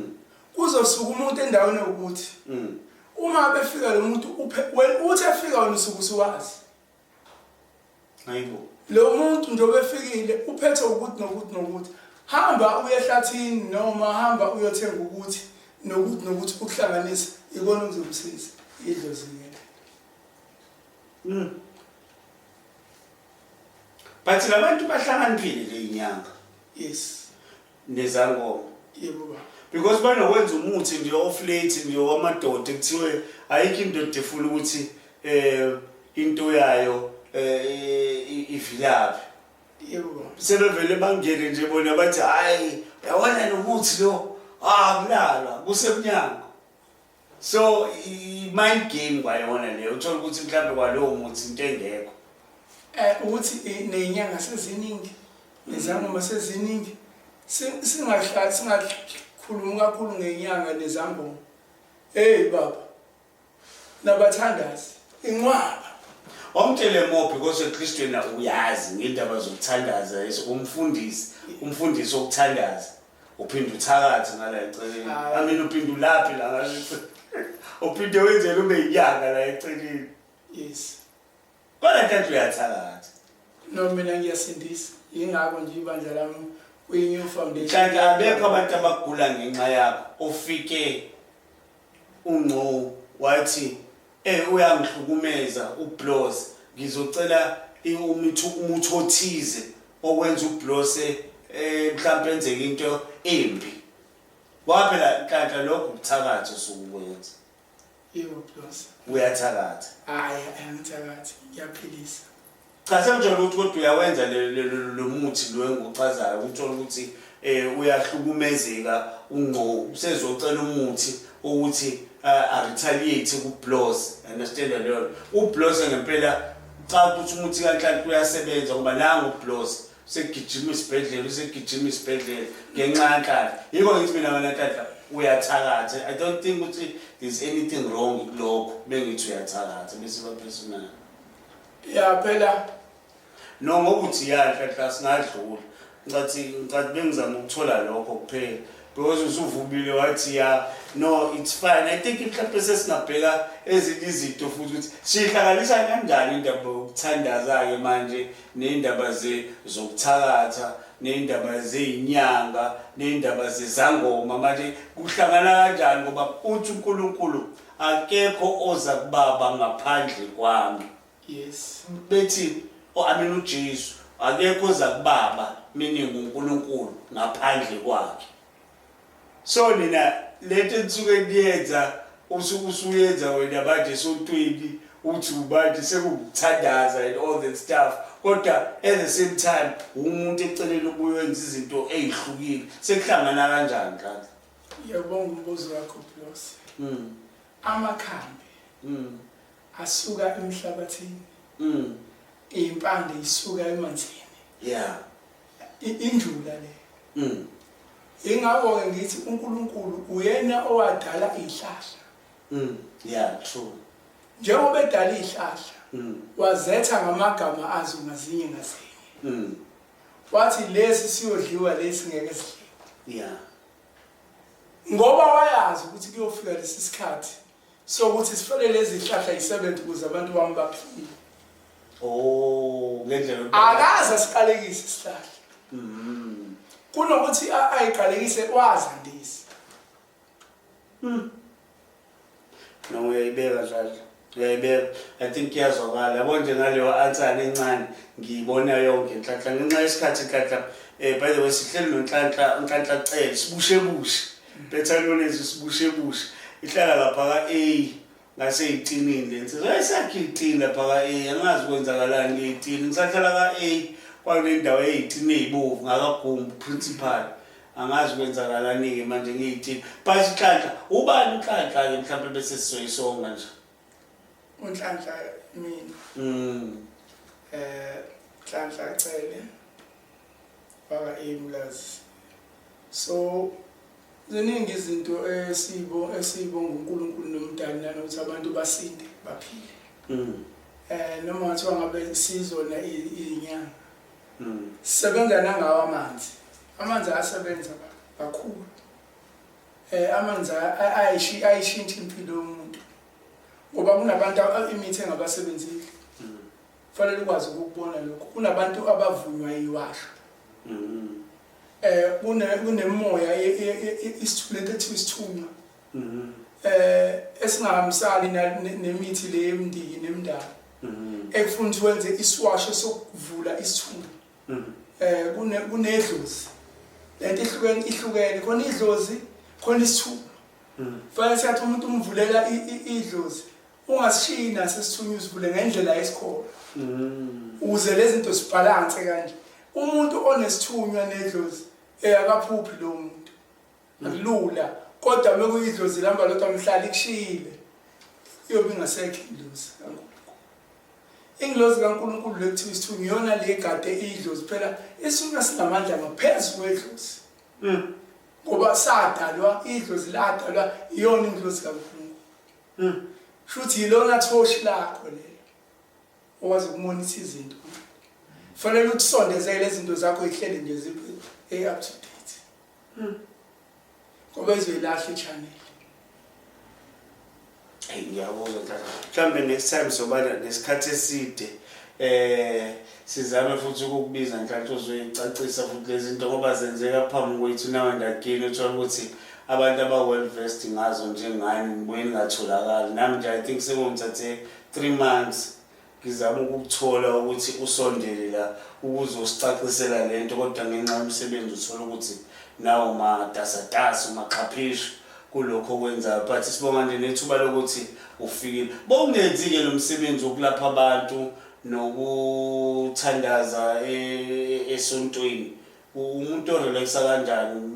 B: kuzosuka umuntu endaweni yokuthi uma befika lo muntu uthi efika wena usuke usuwazi.
A: Hayibo.
B: Lo muntu njengoba efikile uphethe ukuthi nokuthi nokuthi, hamba uye ehlathini noma hamba uyothenga ukuthi nokuthi nokuthi ukuhlanganisa ikona okuzomsiza idlozi-ke.
A: But labantu bahlakaniphile le inyanga.
B: Yes.
A: Nezangoma.
B: Yebo baba.
A: Because banokwenza umuthi nje off late nje wamadoda kuthiwe ayikho indoda efuna ukuthi into yayo ivilaphi.
B: Yebo baba.
A: Sebevele bangene nje bona bathi hayi uyabona lo muthi lo, kulalwa kusemnyango. So i-mind game kwayona leyo, uthola ukuthi mhlawumbe kwalowo muthi into engekho.
B: Ukuthi nezinyanga seziningi, nezangoma seziningi, singakhulumi kakhulu ngenyanga nezangoma. Hey baba, nabathandazi inqwaba.
A: Omtshele more because at least wena uyazi ngendaba zokuthandaza, umfundisi, umfundisi wokuthandaza. Uphinde uthakathe ngala eceleni. I mean uphinde ulaphi la ngala eceleni. Uphinde wenzele ube inyanga la eceleni.
B: Yes.
A: Kodwa ntanhla uyathakatha.
B: No, mina ngiyasindisa. Yingakho nje ibandla lami kwi-New Foundation.
A: Nhlanhla, abekho abantu abagula ngenxa yakho. Ufike ungqo wathi uyangihlukumeza uBlose, ngizocela umuthi othize okwenza uBlose mhlawumbe enzeke into embi. Kwaphela Nhlanhla lokho ukuthakatha usukwenza.
B: Yebo Blose.
A: Uyathakatha.
B: Hayi, angithakathi, ngiyaphilisa.
A: Cha, sengitshela ukuthi kodwa uyawenza lo muthi lo enguchazayo, uthola ukuthi uyahlukumezeka ungqo, usezocela umuthi ukuthi a retaliate kuBlose. Understand leyo? uBlose ngempela cha ukuthi umuthi kaNhlanhla uyasebenza ngoba nangu uBlose. Usegijima isibhedlela, usegijima isibhedlela ngenxa yaNhlanhla. Yiko ngithi mina, wena Nhlanhla uyathakatha. I don't think ukuthi there's anything wrong kulokho bengithi uyathakatha bese ba-personal.
B: Ya, phela.
A: No, ngokuthi ya, Nhlanhla, singadlula. Ngicathi bengizama ukuthola lokho kuphela because usuvumile wathi ya, no, it's fine. I think mhlawumbe sesingabheka ezinye izinto futhi ukuthi sihlanganisa kanjani indaba yokuthandaza-ke manje ney'ndaba zokuthakatha ney'ndaba zey'nyanga ney'ndaba zezangoma. Manje kuhlangana kanjani? Ngoba uthi uNkulunkulu akekho oza kubaba ngaphandle kwami. Bethi, oh, I mean, uJesu akekho oza kubaba, meaning uNkulunkulu, ngaphandle kwakhe. So nina lento enisuke niyenza, usuke usuyenza wena manje esontweni, uthi manje sekukuthandaza and all that stuff, kodwa at the same time umuntu eceleni ukuyenza izinto ey'hlukile. Sekuhlangana kanjani, Nhlanhla?
B: Ngiyabonga umbuzo wakho, Plus. Amakhambi asuka emhlabathini. Impande isuka emanzini. Injula le. Ingakho-ke ngithi uNkulunkulu uyena owadala iy'hlahla.
A: Yeah, true.
B: Njengoba edala iy'hlahla, wazetha ngamagama azo ngazinye ngazinye. Wathi lesi siyodliwa, lesi ngeke sidliwe. Ngoba wayazi ukuthi kuyofika lesi sikhathi sokuthi sifanele lezi zihlahla yisebenze ukuze abantu bami baphile.
A: Oh, ngendlela.
B: Akaze asiqalekise isihlahla. Kunokuthi ayiqalekise, wazandisa.
A: No, uyayibeka Dladla, uyayibeka. I think iyazwakala, yabo nje ngaleyo answer encane ngiyibona yonke, Nhlanhla. Ngenxa yesikhathi, Nhlanhla, by the way, sihleli noNhlanhla, uNhlanhla Cele, sibushe bushe, better known as sibushe bushe. Ihlala lapha ka-A ngasey'tinini le nsizwa. Ayisakho iy'tini lapha ka-A, angazi kwenzakalani ngey'tini. Ngisahlala ka-A kwakunendawo ey'tini ey'bovu ngakagumbi principal, angazi kwenzakalani-ke manje ngey'tini. But Nhlanhla, ubani uNhlanhla-ke mhlawumbe bese sizoyisonga nje?
B: UNhlanhla mina. Nhlanhla Cele waka Emlazi. So ziningi izinto esibonga uNkulunkulu nomdali nanokuthi abantu basinde baphile. Noma ngathiwa ngabe sizona izinyanga. Sisebenza nangawo amanzi. Amanzi ayasebenza kakhulu. Amanzi ayishintsha impilo yomuntu. Ngoba kunabantu imithi engabasebenzile. Kufanele ukwazi ukukubona lokho. Kunabantu abavunywa iwasho. Kunemoya isithunywa ethiwa isithunywa. Esingahambisani nemithi le yemndiki nemndalo. Ekufuna ukuthi wenze isiwasho sokuvula isithunywa. Kunedlozi. Lento ihlukene ihlukene, khona idlozi, khona isithunywa. Fanele siyathi umuntu umvulela idlozi, ungasishiyi naso isithunywa, usivule ngendlela yesikolo. Ukuze lezi zinto zibalance kanje. Umuntu onesithunywa nedlozi akaphuphi lo muntu. Akulula, kodwa mekuyidlozi lihamba lodwa mhla likushiyile, iyobe ingasekho ingilozi kaNkulunkulu. Ingilozi kaNkulunkulu le kuthiwa isithunywa iyona le gade idlozi. Phela isithunywa sinamandla ngaphezu kwedlozi. Ngoba sadalwa, idlozi ladalwa iyona ingilozi kaNkulunkulu. Shuthi yilona thoshi lakho lelo okwazi ukumonitha izinto. Fanele ukusondezele izinto zakho ihlele nje zibe up to date. Ngoba izoyilahla i-channel.
A: Hey, ngiyabuzwa Nhlanhla. Mhlambe next time soba nesikhathi eside, sizame futhi ukukubiza, Nhlanhla, uzoyicacisa futhi lezi zinto ngoba zenzeka phambi kwethu now and again. Uthola ukuthi abantu aba well versed ngazo njengani nibuye ningatholakali. Nami nje I think sekungithathe 3 months ngizama ukukuthola ukuthi usondele la ukuzosicacisela lento, kodwa ngenxa yomsebenzi uthola ukuthi nawo matasatasa, umaxhaphishu kulokho okwenzayo. But sibonga nje nethuba lokuthi ufikile. Bowungenzi-ke lo msebenzi wokulapha abantu nokuthandaza esontweni, umuntu orelaxa kanjani?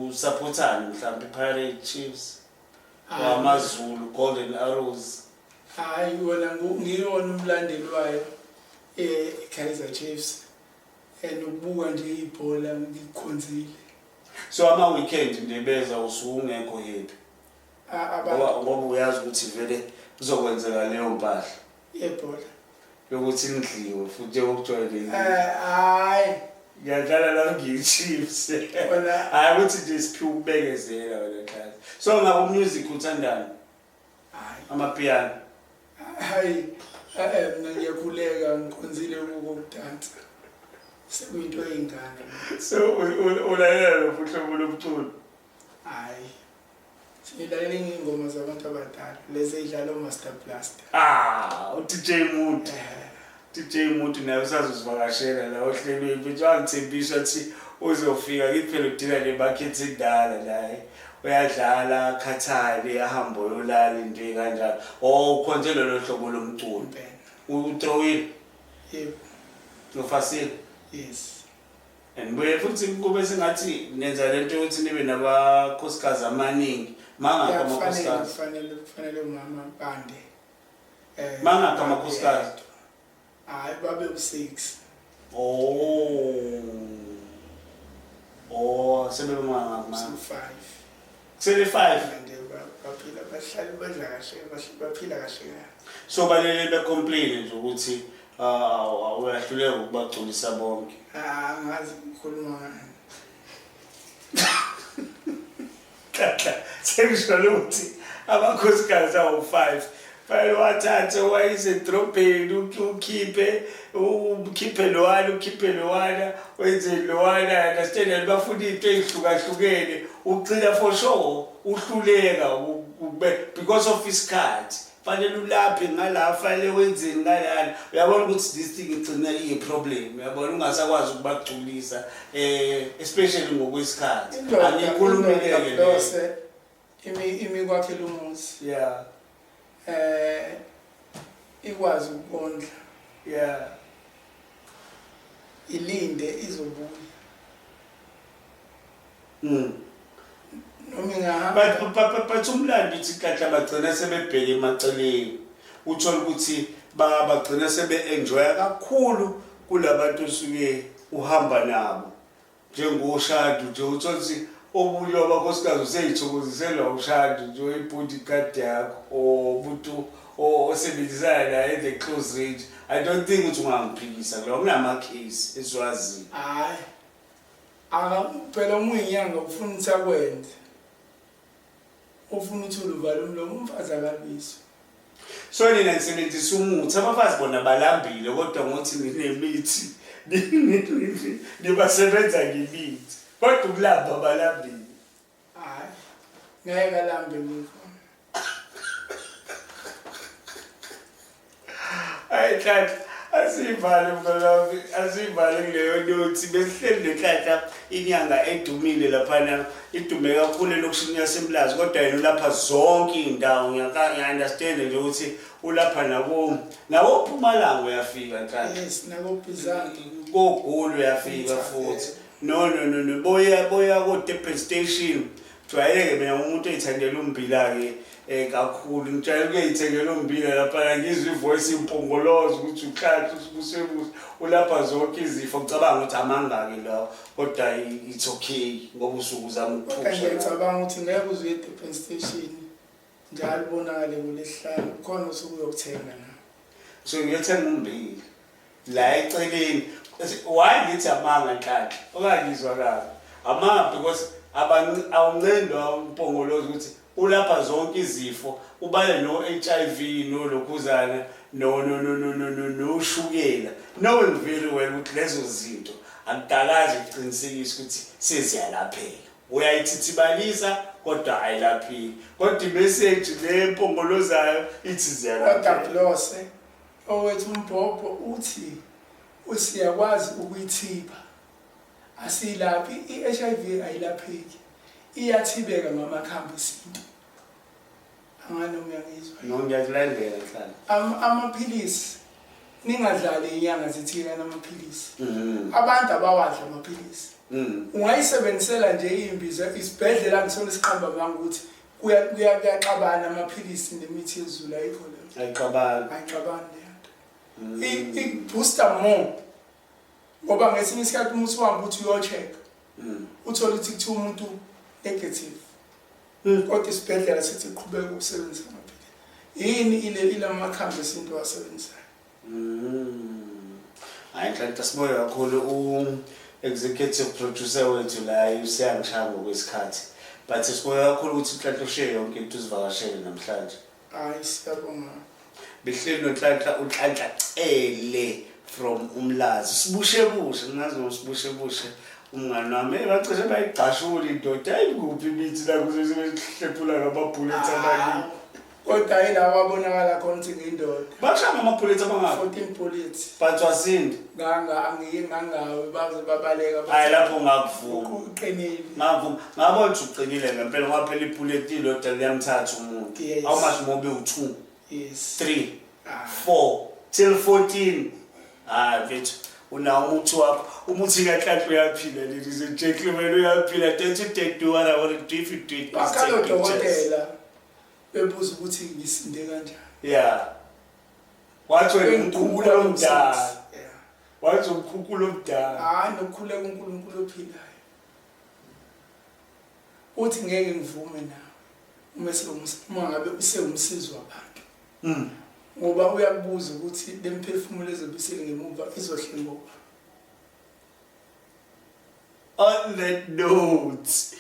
A: Usupportani mhlawumbe, i-Pirate, Chiefs, AmaZulu, Golden Arrows?
B: Hayi, wona ngiyona umlandeli wayo i-Kaizer Chiefs. Nokubuka nje ibhola ngikukhonzile.
A: So ama-weekend nje beza usuke ungekho happy?
B: Abantu
A: Ngoba uyazi ukuthi vele kuzokwenzeka leyo mpahla
B: yebhola
A: yokuthi nidliwe futhi okujwayelekile.
B: Hhayi.
A: Ngiyadlala la, ngiyi-Chiefs.
B: Wena.
A: Hhayi, ukuthi nje siphiwe ukubekezela wena Nhlanhla. So ngabe umusic uthandani?
B: Hhayi.
A: Amapiano?
B: Hayi, mina ngiyakhuleka, ngikhonzile ukudansa, sekuyinto eyingane.
A: So ulalela lo uhlobo lomculo?
B: Hhayi, silalela iy'ngoma zabantu abadala, lezi ey'dlala o-Master Blaster.
A: Ah, u-DJ Muntu. DJ Muntu naye usazozivakashela la ohlelweni mfethu, wangithembisa ukuthi uzofika kithi. Phela udila nemarket endala naye, uyadlala akhathale, ahambe uyolala, into ey'kanjalo. Oh, ukhonze lolo hlobo lomculo?
B: Impela.
A: Utrowile?
B: Yebo.
A: Ufasile?
B: Yes.
A: And buye futhi kube sengathi nenza lento yokuthi nibe nabakhosikazi amaningi. Mangakho
B: Ya, kufanele.
A: amakhosikazi?
B: Kufanele umama bande.
A: Mangakhi amakhosikazi?
B: Hhayi, babe u-six.
A: Oh, sebemangaki manje?
B: Su-five.
A: Sele 5.
B: Nje baphila, bahlale badla kahle, baphila kahle kahle.
A: So balele becomplain nje ukuthi ah, uyahluleka ukubagculisa bonke?
B: Ah, angazi ukukhuluma ngani.
A: Nhlanhla, sengisho ukuthi amakhosikazi awu-5 fanele wathathe wayise edrobheni, ukhiphe ukhiphe lowana, ukhiphe lowana, wenze lowana, understand? And bafuna iy'nto ey'hlukahlukene, ugcina for sure uhluleka because of isikhathi. Fanele ulaphe ngala, fanele wenzeni ngalana. Uyabona ukuthi this thing igcina iyi-problem, uyabona, ungasakwazi ukubagculisa, especially ngokwesikhathi.
B: Indoda
A: Angikhulumile-ke
B: indoda
A: leyo.
B: Blose, imi kwakhela umuzi. Ikwazi ukondla. Ilinde izobuya. Noma ingahamba.
A: But umlando uthi kahle bagcina sebebheke emaceleni, uthola ukuthi bagcina sebe-enjoya kakhulu kulabantu osuke uhamba nabo, njengoshadu nje. Uthola ukuthi omunye wabakhosikazi useyithokoziselwa ushadu nje, oyi-bodyguard yakho or umuntu osebenzisana naye at the close range. I don't think ukuthi ungangiphikisa kulo, kunama-case esiwaziyo.
B: Hayi. Aka phela uma uyinyanga ufuna ukuthi akwenze. Ufuna ukuthi uvale umlomo, umfazi akabizwa.
A: So nina nisebenzisa umuthi, abafazi bona balambile, kodwa ngothi ninemithi, nibasebenza ngemithi, kodwa ukulamba balambile.
B: Hayi. Ngeke alambe ngikhona.
A: Hayi Nhlanhla, asiyivale mngani wami, asiyivale kuleyo nothi. Besihleli neNhlanhla, inyanga edumile laphana, idume kakhulu elokishini yaseMlazi, kodwa yena ulapha zonke iy'ndawo. Ngiya-understand nje ukuthi ulapha nako Mpumalanga uyafika, Nhlanhla.
B: Yes, nakobhizana.
A: KoGoli uyafika futhi. No, no, no, no, boya boya ko-Durban Station. Jwayeleke mina umuntu oyithandela ummbila-ke kakhulu, ngijwayele ukuyithengela ummbila lapha, ngizwe ivoice impongoloza ukuthi uNhlanhla usebusa ulapha zonke izifo. Ngicabanga ukuthi amangaki lawo, kodwa it's okay ngoba usuke uzama
B: Kodwa
A: ukuphusha.
B: ngiyacabanga ukuthi ngeke uze uye e-Durban Station njalo ubonakale kulesihlanu, khona usuke uyokuthenga na.
A: So ngiyothenga ummbila la eceleni. Why ngithi amanga, Nhlanhla? Okangizwa kabi, amanga, because awuncendwa umpongoloza ukuthi ulapha zonke izifo, ubale no-HIV, nolokhuzana, no no no no no no noshukela, knowing very well ukuthi lezo zinto akudakazi ukuqinisekisa ukuthi seziyalapheka. Uyayithithibalisa kodwa ayilaphiki, kodwa imeseji le empongolozayo ithi
B: Kodwa
A: ziyalapheka.
B: Blose, owethu umbhobho uthi usiyakwazi ukuyithiba. Asiyilaphi i-HIV, ayilapheki. Iyathibeka ngamakhambi esintu. Angani uyangizwa?
A: No, ngiyakulandela, Nhlanhla.
B: Amaphilisi, ningadlali inyanga zithikana amaphilisi. Abantu abawadla amaphilisi. Ungayisebenzisela nje imbiza isibhedlela, ngisona isiqamba manga ukuthi kuyaxabana amaphilisi nemithi yezulu, ayikho leyo.
A: Ayixabani.
B: Ayixabani leyo nto. I-booster more. Ngoba ngesinye isikhathi uma usuhamba uthi uyo-check, uthole ukuthi kuthiwa umuntu negative, kodwa isibhedlela sithi qhubeka ukusebenzisa amaphilisi. Yini ile ilamakhambi esintu awasebenzisayo?
A: Hayi Nhlanhla, sibonge kakhulu. U-executive producer wethu la usiyangishaya ngokwesikhathi, but sibonge kakhulu ukuthi Nhlanhla ushiye yonke into uzivakashele namhlanje.
B: Hayi, siyabonga.
A: Behleli noNhlanhla, uNhlanhla Cele from Umlazi, sibushe bushe ngazi ngosibushe bushe umngani wami. Hey, bacishe bayigqashula indoda. Hayi, kuphi imithi la kuze sebehlephula ngama-bullets abaningi?
B: Kodwa yila wabonakala khona ukuthi ngiyindoda.
A: Bashaya ngama-bullets abangaki?
B: 14 bullets.
A: But wasinda?
B: Nganga angiye ngangawe, baze babaleka.
A: Hayi, lapho ngakuvuma.
B: Uqinile.
A: Ngavuma, ngabona ukuthi uqinile ngempela, ngoba phela i-bullet ilodwa liyamthatha umuntu. How much more bewu-two, three, four, till 14? Hayi mfethu, unawo umuthi wakho, umuthi kaNhlanhla uyaphila. Ladies and gentlemen, uyaphila. Don't you dare do what I want to do. If you do it, please
B: Bakhala
A: take pictures.
B: odokotela bebuza ukuthi ngisinde kanjani.
A: Yeah, wathi wena
B: Bengikhumbula
A: umkhukhulo omdala. Wathi umkhukhulo omdala.
B: Hayi, nokukhuleka uNkulunkulu ophilayo uthi ngeke ngivume nawe uma ngabe usewumsizi wabantu, ngoba uyakubuza ukuthi le mphefumulo ezobe isele ngemuva izohlengoba.
A: On that note,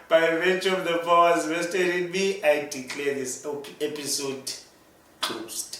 A: by virtue of the powers vested in me, I declare this episode closed.